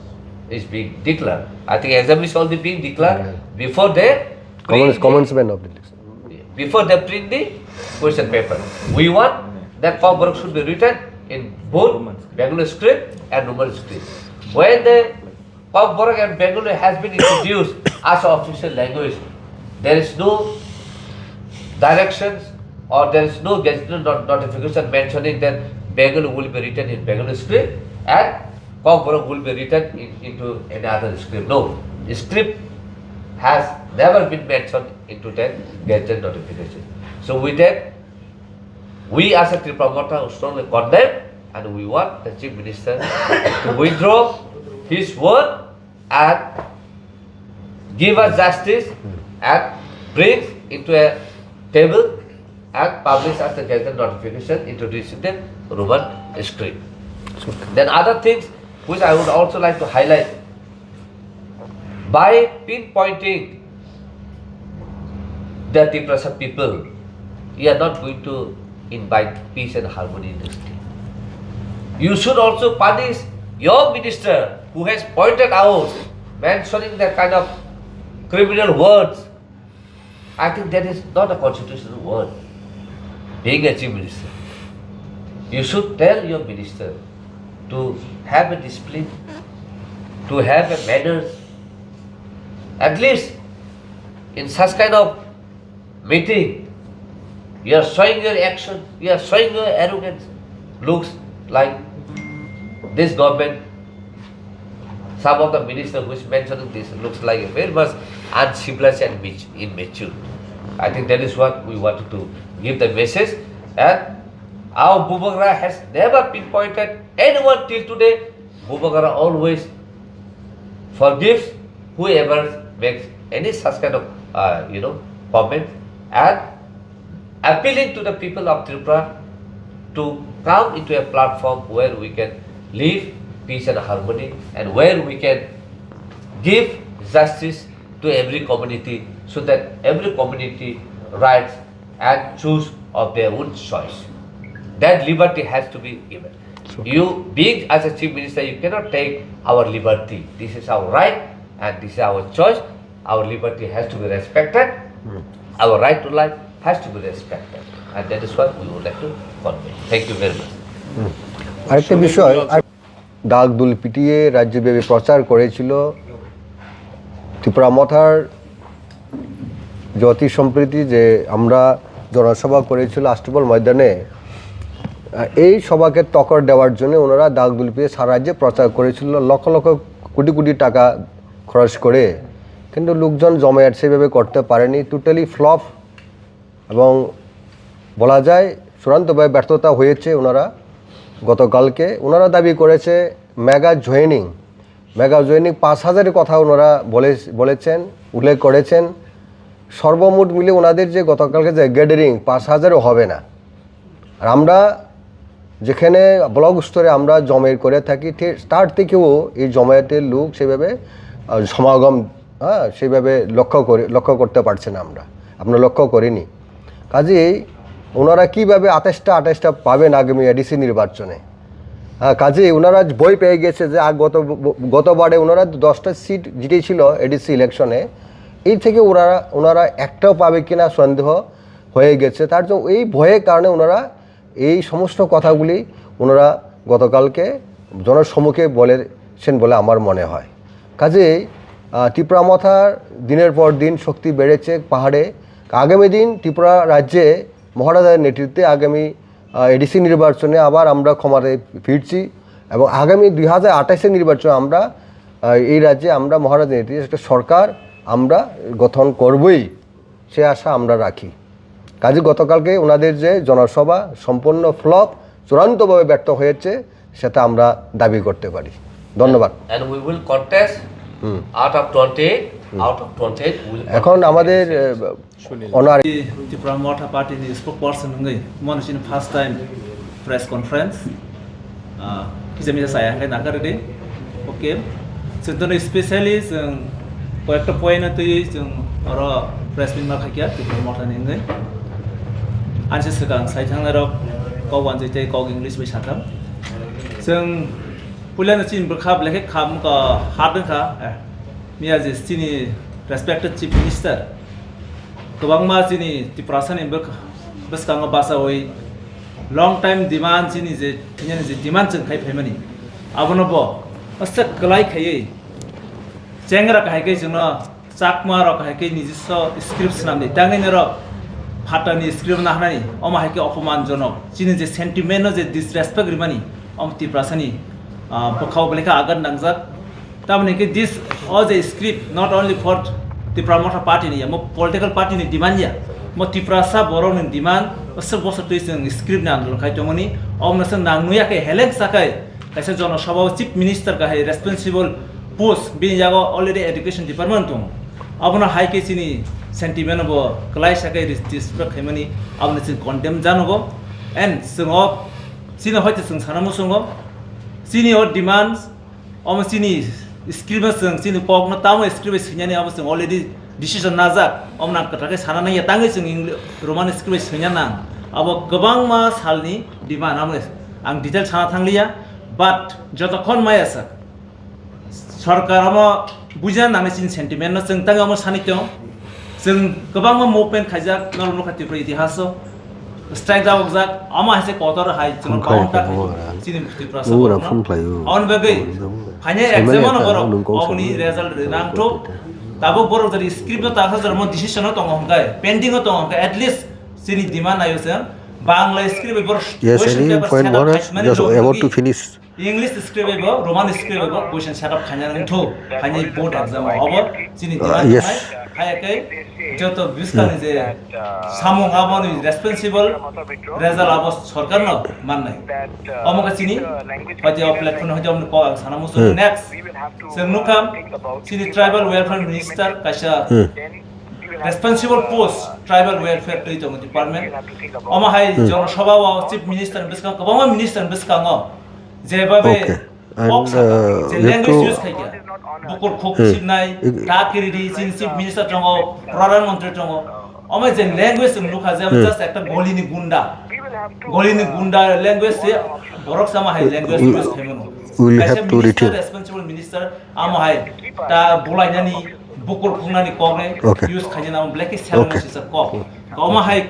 is being declared. I think exam is already being declared. Yeah. Before they Commence, print the, commencement of the election. Before they print the question paper. We want that Kokborok should be written in both Bengali script and Roman script. When the Kokborok and Bengali has been introduced as official language, there is no directions or there is no gazetted not- notification mentioning that Bengali will be written in Bengali script and Kokborok will be written in, into any other script. No, script has never been mentioned into that gazetted notification. So with that, we as a Tipra Motha strongly condemn and we want the Chief Minister to withdraw his word and give us justice and bring into a table and publish as the gazette notification introducing the Roman script. Then other things which I would also like to highlight, by pinpointing the Tiprasa people, you are not going to invite peace and harmony in the state. You should also punish your minister who has pointed out, mentioning that kind of criminal words. I think that is not a constitutional word, being a chief minister. You should tell your minister to have a discipline, to have a manners. At least in such kind of meeting, you are showing your action, you are showing your arrogance. Looks like this government, some of the minister who is mentioning this looks like a very much uncivilized and mit-, immature. I think that is what we wanted to give the message. And our Bubagra has never pinpointed anyone till today. Bubagra always forgives whoever makes any such kind of, uh, you know, comment, and appealing to the people of Tripura to come into a platform where we can live peace and harmony and where we can give justice to every community so that every community rights and choose of their own choice. That liberty has to be given. You, being as a chief minister, you cannot take our liberty. This is our right and this is our choice. Our liberty has to be respected. Our right to life has to be respected. And that is what we would like to convey. Thank you very much. আরেকটা বিষয়, আর ডাক দুল পিটিয়ে রাজ্যব্যাপী প্রচার করেছিল ত্রিপুরা মথার যে অতি সম্প্রতি যে আমরা জনসভা করেছিল আষ্টপল ময়দানে, আহ, এই সভাকে টক্কর দেওয়ার জন্য ওনারা ডাক দুল পিটিয়ে সারা রাজ্যে প্রচার করেছিল, লক্ষ লক্ষ কোটি কোটি টাকা খরচ করে। কিন্তু লোকজন জমায়েত সেভাবে করতে পারেনি, টোটালি ফ্লপ। এবং বলা যায় চূড়ান্তভাবে ব্যর্থতা হয়েছে ওনারা। গতকালকে ওনারা দাবি করেছে মেগা জয়েনিং, মেগা জয়েনিং পাঁচ হাজারের কথা ওনারা বলে, বলেছেন, উল্লেখ করেছেন। সর্বমোট মিলে ওনাদের যে গতকালকে যে গ্যাদারিং, পাঁচ হাজারও হবে না। আর আমরা যেখানে ব্লক স্তরে আমরা জমায়েত করে থাকি, থে-, তার থেকেও এই জমায়েতের লোক সেভাবে, আহ, সমাগম, হ্যাঁ, সেভাবে লক্ষ্য করে, লক্ষ্য করতে পারছি না আমরা, আমরা লক্ষ্য করিনি। কাজেই ওনারা কীভাবে আঠাশটা আঠাশটা পাবেন আগামী এডিসি নির্বাচনে? হ্যাঁ, কাজেই ওনারা ভয় পেয়ে গেছে যে আগ-, গত, গতবারে ওনারা দশটা সিট জিতেছিল এডিসি ইলেকশনে, এই থেকে ওনারা, ওনারা একটাও পাবে কিনা সন্দেহ হয়ে গেছে। তার জন্য এই ভয়ের কারণে ওনারা এই সমস্ত কথাগুলি ওনারা গতকালকে জনসম্মুখে বলেছেন বলে আমার মনে হয়। কাজেই, আহ, ত্রিপুরা মথার দিনের পর দিন শক্তি বেড়েছে পাহাড়ে। আগামী দিন ত্রিপুরা রাজ্যে মহারাজার নেতৃত্বে আগামী, আহ, এডিসি নির্বাচনে আবার আমরা ক্ষমতায় ফিরছি এবং আগামী দুই হাজার আঠাশের নির্বাচনে আমরা, আহ, এই রাজ্যে আমরা মহারাজার নেতৃত্বে একটা সরকার আমরা গঠন করবই। সে আশা আমরা রাখি। কাজে গতকালকে ওনাদের যে জনসভা সম্পূর্ণ ফ্লপ, চূড়ান্তভাবে ব্যর্থ হয়েছে, সেটা আমরা দাবি করতে পারি। ধন্যবাদ। And we will contest hmm. Out of twenty-eight, hmm. Out of twenty-eight, we will এখন contest আমাদের, against it. Ah, owner Tipra Motha Party ni spokesperson wngwi mano chini first time press conference. Ah, kisa misa saya hwnkhe nangkha rwdi. Okay. Chwng tono specially chwng koyekta point no twiwi chwng oro press meet ma khaikha Tipra Motha ni hwnkhe. Ani se swkang sai thangnairok kok wanjwi tei kok English bai sakha. Chwng puilano chini bwkha belai khe kham wngkha hard wngkha. Eh, miya je chini respected Chief Minister kwbangma chini Tiprasani bwk-, bwskango bachaui long time demand chini je, chini je demand chwng khai phaimani, abono bo aswk kwlai khaiwi chengra kahai khe chwngno chakma rok hai khe nijiswa script swnamdi, tangwi norok phatani script nahnani, omo hai khe opoman jonok, chini je sentiment no je disrespect rimani, omo Tiprasani, ah, bwkhao belai khe agat nangjak. Tamoni khe this, o je script not only for Tipra Motha Party ni ya, mo political party ni demand ya, mo Tiprasa borok ni demand, bosor bosor twi chwng script ni andolon khai tongmani, omo no chwng nang nuya khe heleng sakai kaisa jonosabha o Chief Minister kahai responsible post, bini yago already education department tongo, abono hai khe chini sentiment bo kwlaisa khe respect khaimani, aboni chwng condemn janogo. And chwng o chini hoite chwng sana muchungo, chini o demands, omo chini script o chwng chini kokno tamo script bai swinani, abo chwng already decision najak, omo nang kwthar khe sana nangya, tangwi chwng Roman script bai swina nang. Abo kwbangma salni demand, abo ang detail sana thangliya, but jotokhon maya sak, sorkar omo buja nangni chini sentiment no chwng tangwi omo sani tong. Chwng kwbangma movement khaijak, norok nukha Tripura itihaso. Strike jabokjak, omo hai se kotor hai chwng counter khai chini Tripura sa. Aboni bagwi phainai exam no borok oboni result rinang thuk. Tabuk borok jari script no takha jari mo decision no tongo hwnkhe, pending o tongo hwnkhe, at least chini demand nayo chwng Bangla script bai borok question paper set up khaimani logi. English script bai bo, Roman script bai bo question set up khaina wngthu, khainai board exam o obo chini demand nai, khaya khe joto bwskangni je samung aboni responsible result abo sorkar no mannai. Omo khe chini hoite o platform hoite omni kok ang sana muchung. Next, chwng nukha chini tribal welfare minister kaisa responsible post tribal welfare twi tongo department. Omo hai Jana Sabha o chief minister bwskango, kwbangma minister bwskango. Jeba be kok saka, je language use khai kya. Bukur khuk sibnai, ta kiridi, chini chief minister tongo, pradhan mantri tongo. Omo je language chwng nukha, je just ekta golini gunda. Golini gunda language se borok sama hai language use khai mano. Kaisa minister, responsible minister, amo hai ta bulainani, bukur khungnani kokne use khaina namo black is seven sisa kok. Omo hai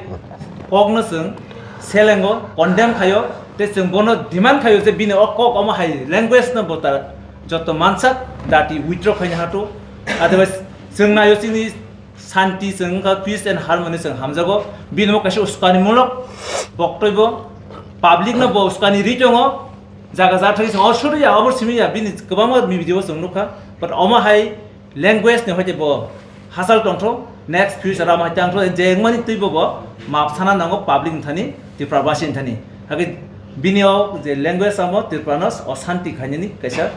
kokno chwng selengo, condemn khayo, tei chwng bono demand khayo je bini o kok omo hai language no bota joto mansak dati withdraw khaina hatu. Otherwise chwng nayo chini santi chwng wngkha, peace and harmony chwng hamjago. Bini bo kaisa uskani mulok boktoi bo, public no bo uskani ri tongo. Jaga jathai chwng o suri ya, obor simi ya, bini kwbangma video chwng nukha. But omo hai language ni hoite bo hachal tongthok, next future amo hai tangthok, je wngmani twi bo bo map sana nango public ni thani, Tripura basi ni thani. Hake bini o je language amo Tripura no osanti khainani kaisa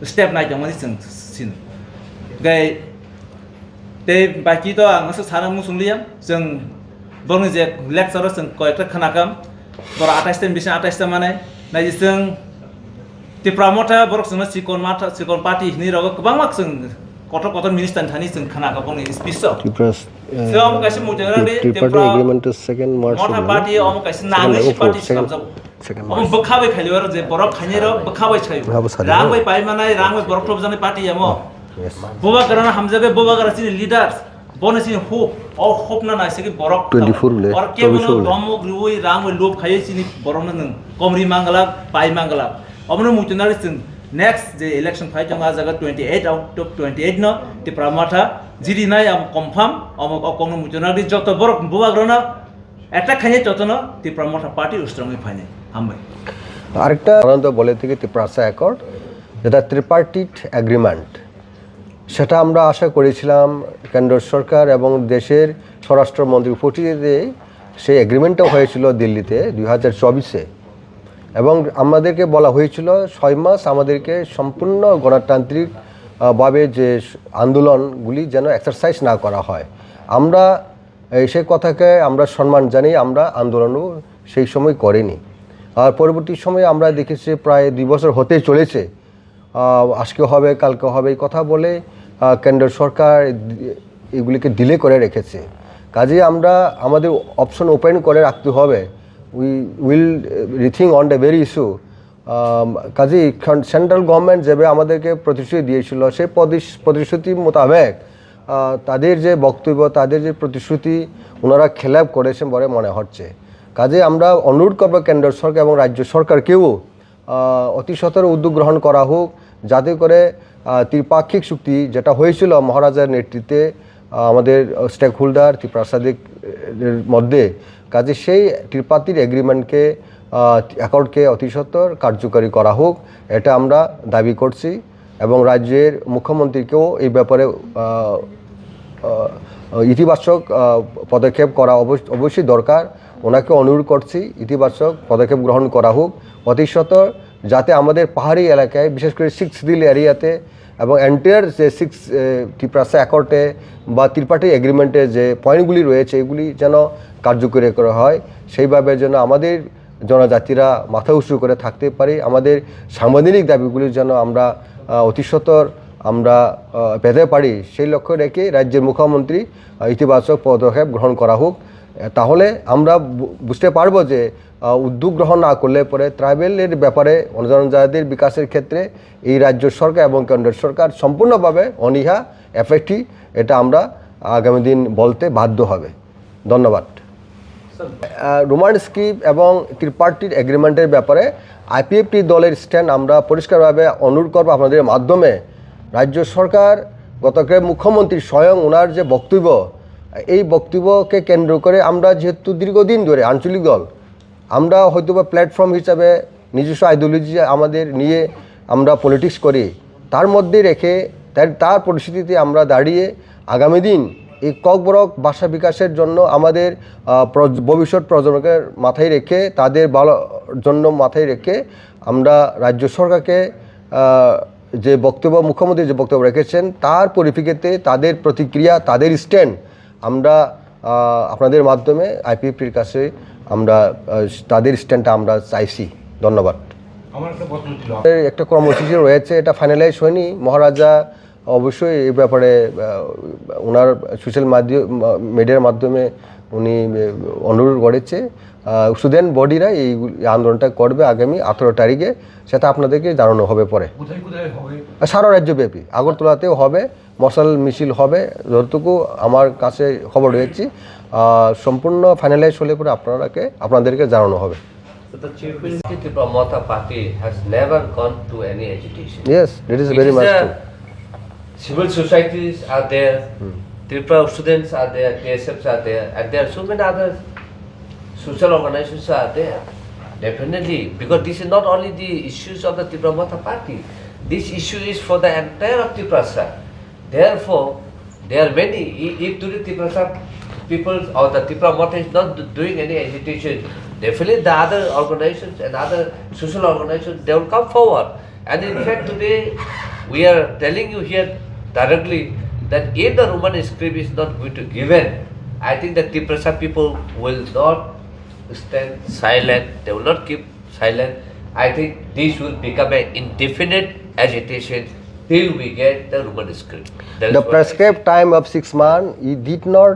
step nai tongmani chwng sino. Gai tei baki to ang aswk sana muchung liya, chwng borokni je lecture o chwng koyekta khwnakam, borok atais ta bising atais ta manai, nai chwng Tipra Motha borok chwngno chikon matha, chikon party hinwi rogo kwbangma chwng kotor kotor minister ni thani chwng khna ka boni speech o. Tipra, eh, so omo kaisa muchung rang di, Tripartite Tipra agreement to second March Motha party omo kaisa nangwi si party swkang jago. Omo bwkha bai khailio aro je borok khainai rok bwkha bai sayo. Rang bai pai manai, rang bai borok thop janai party amo. Yes. Bubagra no hamjagwi, Bubagra chini leaders. Bono chini hope, o hope no naisingwi borok twenty-four le, or kebono chobbish le. Domok riwi rang bai lob khaiwi chini borokno nwng komri manglak, pai manglak. Omono muitu nari chwng next je election phai tongo, a jaga twenty-eight out of twenty-eight no Tipra Motha jiri nai amo confirm, omo o kokno muitu nari joto borok bubagrano attack khainai jotono Tipra Motha party ustrongwi phainai. Hambai. আরেকটা আনন্দ বলে থেকে ত্রিপ্রাসা অ্যাকর্ড, যেটা ত্রিপার্টিট এগ্রিমেন্ট, সেটা আমরা আশা করেছিলাম কেন্দ্র সরকার এবং দেশের স্বরাষ্ট্রমন্ত্রী উপস্থিতিতে সেই এগ্রিমেন্টটা হয়েছিল দিল্লিতে দুই হাজার চব্বিশে। এবং আমাদেরকে বলা হয়েছিল ছয় মাস আমাদেরকে সম্পূর্ণ গণতান্ত্রিক, আহ, ভাবে যে আন্দোলনগুলি যেন এক্সারসাইজ না করা হয়। আমরা এই সে কথাকে আমরা সম্মান জানিয়ে আমরা আন্দোলনও সেই সময় করিনি। আর পরবর্তী সময়ে আমরা দেখেছি প্রায় দুই বছর হতে চলেছে, আহ, আজকে হবে, কালকে হবে, এই কথা বলে, আহ, কেন্দ্র সরকার এগুলিকে ডিলে করে রেখেছে। কাজেই আমরা আমাদের অপশন ওপেন করে রাখতে হবে। We will rethink on the very issue. আম, কাজেই সেন-, সেন্ট্রাল গভর্নমেন্ট যেভাবে আমাদেরকে প্রতিশ্রুতি দিয়েছিল, সেই প্রতিশ-, প্রতিশ্রুতি মোতাবেক, আহ, তাদের যে বক্তব্য, তাদের যে প্রতিশ্রুতি, ওনারা খেলাপ করেছেন বলে মনে হচ্ছে। কাজেই আমরা অনুরোধ করব কেন্দ্র সরকার এবং রাজ্য সরকারকেও, আহ, অতি সত্বর উদ্যোগ গ্রহণ করা হোক, যাতে করে, আহ, ত্রিপাক্ষিক চুক্তি যেটা হয়েছিল মহারাজার নেতৃত্বে, আহ, আমাদের স্টেক হোল্ডার ত্রিপ্রাসাদিক এর মধ্যে, কাজে সেই ত্রিপার্টির এগ্রিমেন্টকে, আহ, অ্যাকর্ডকে অতি সত্বর কার্যকরী করা হোক, এটা আমরা দাবি করছি। এবং রাজ্যের মুখ্যমন্ত্রীকেও এই ব্যাপারে, আহ, আহ, ইতিবাচক, আহ, পদক্ষেপ করা অবশ্য-, অবশ্যই দরকার। ওনাকে অনুরোধ করছি ইতিবাচক পদক্ষেপ গ্রহণ করা হোক অতি সত্বর, যাতে আমাদের পাহাড়ি এলাকায়, বিশেষ করে সিক্সথ হিল এরিয়াতে, এবং এন্টায়ার যে সিক্স টিপ্রাসা অ্যাকর্ডে বা ত্রিপার্টি এগ্রিমেন্টে যে পয়েন্টগুলি রয়েছে, এগুলি যেন কার্যকরী করা হয়। সেইভাবে যেন আমাদের জনজাতিরা মাথা উঁচু করে থাকতে পারি, আমাদের সাংবিধানিক দাবিগুলি যেন আমরা আহ, অতি সত্বর আমরা আহ, পেতে পারি, সেই লক্ষ্য রেখে রাজ্যের মুখ্যমন্ত্রী আহ, ইতিবাচক পদক্ষেপ গ্রহণ করা হোক। আহ, তাহলে আমরা বু- বুঝতে পারবো যে আহ, উদ্যোগ গ্রহণ না করলে পরে ট্রাইবেলের ব্যাপারে, জনজাতির বিকাশের ক্ষেত্রে এই রাজ্য সরকার এবং কেন্দ্র সরকার সম্পূর্ণভাবে অনীহা, অ্যাপেথি, এটা আমরা আগামী দিন বলতে বাধ্য হবে। ধন্যবাদ। রোমান স্ক্রিপ্ট এবং ত্রিপার্টির এগ্রিমেন্টের ব্যাপারে আইপিএফটি দলের স্ট্যান্ড আমরা পরিষ্কারভাবে অনুরোধ করবো আপনাদের মাধ্যমে। রাজ্য সরকার, গতকাল মুখ্যমন্ত্রী স্বয়ং ওনার যে বক্তব্য, এই বক্তব্যকে কেন্দ্র করে আমরা যেহেতু দীর্ঘদিন ধরে আঞ্চলিক দল, আমরা হয়তোবা প্ল্যাটফর্ম হিসাবে নিজস্ব আইডিওলজি আমাদের নিয়ে আমরা পলিটিক্স করি, তার মধ্যে রেখে তার, তার পরিস্থিতিতে আমরা দাঁড়িয়ে আগামী দিন এই ককবরক ভাষা বিকাশের জন্য আমাদের আহ, প্রজ- ভবিষ্যৎ প্রজন্মকে মাথায় রেখে, তাদের ভালো জন্য মাথায় রেখে আমরা রাজ্য সরকারকে আহ, যে বক্তব্য, মুখ্যমন্ত্রী যে বক্তব্য রেখেছেন, তার পরিপ্রেক্ষিতে তাদের প্রতিক্রিয়া, তাদের স্ট্যান্ড আমরা আহ, আপনাদের মাধ্যমে আইপিএফটির কাছে আমরা আহ, তাদের স্ট্যান্ডটা আমরা চাইছি। ধন্যবাদ। আমার একটা প্রশ্ন ছিল। এর একটা কর্মসূচি রয়েছে, এটা ফাইনালাইজ হয়নি। মহারাজা অবশ্যই এই ব্যাপারে আহ, ওনার সোশ্যাল মাধ্যম, মিডিয়ার মাধ্যমে উনি আহ, অনুরোধ করেছে। স্টুডেন্ট বডিরা এই আন্দোলনটা করবে আগামী আঠারো তারিখে, সেটা আপনাদেরকে জানানো হবে পরে। কোথায় কোথায় হবে? আর সারা রাজ্যব্যাপী আগরতলাতেও হবে, মশাল মিছিল হবে, যতটুকু আমার কাছে খবর রয়েছে। আহ, সম্পূর্ণ ফাইনালাইজ হলে পরে আপনারাকে, আপনাদেরকে জানানো হবে। So the Chief Minister Tipra Motha Party has never gone to any agitation. Yes, it is It very is much the true. Civil societies are there, Hmm. Tripura students are there, T S Fs are there, and there are so many other social organizations are there. Definitely, because this is not only the issues of the Tipra Motha Party. This issue is for the entire of Tiprasa. Therefore, there are many. I- If today Tiprasa people or the Tipra Motha is not do- doing any agitation, definitely the other organizations and other social organizations, they will come forward. And in fact, today we are telling you here directly that if the Roman script is not going to given, I think the Tiprasa people will not stand silent. They will not keep silent. I think this will become an indefinite agitation till we get the Roman script. That is The what I prescribed say. Time of six months, he did not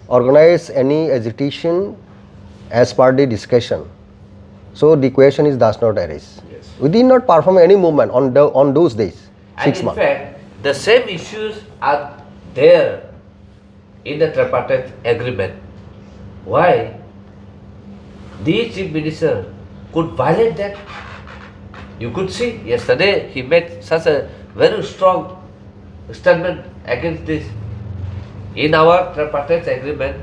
organize any agitation as per the discussion. So the question is does not arise. Yes. We did not perform any movement on the, on those days, And six in months. Fact, the same issues are there in the tripartite agreement. Why the chief minister could violate that? You could see yesterday he made such a very strong statement against this. In our tripartite agreement,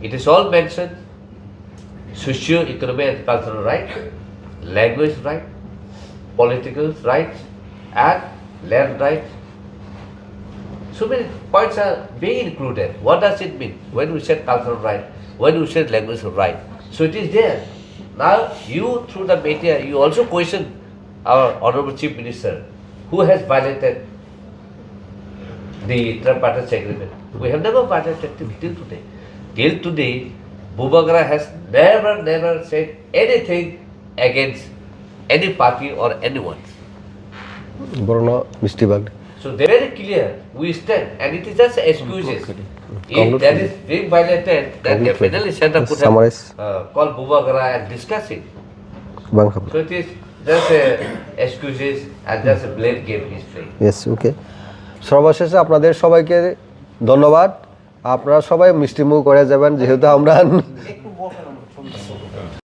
it is all mentioned: socio-economic and cultural right, language right, political rights, and land rights. So many points are being included. What does it mean when we said cultural right, when we said language right? So it is there. Now you, through the media, you also question our Honorable Chief Minister, who has violated the tripartite agreement. We have never violated till, till today. Till today, Bubagra has never, never said anything against any party or anyone. Borno Misti Bag. So they very clear, we stand, and it is just excuses. If that is being violated, then Conclude. Definitely Centre could Summarize. Have uh, called Bubagra and discuss it. Bang khabar. So it is just a excuses and just a blame game he is playing. Yes, okay. সর্বশেষে আপনাদের সবাইকে ধন্যবাদ। আপনারা সবাই মিষ্টিমুখ করে যাবেন, যেহেতু আমরা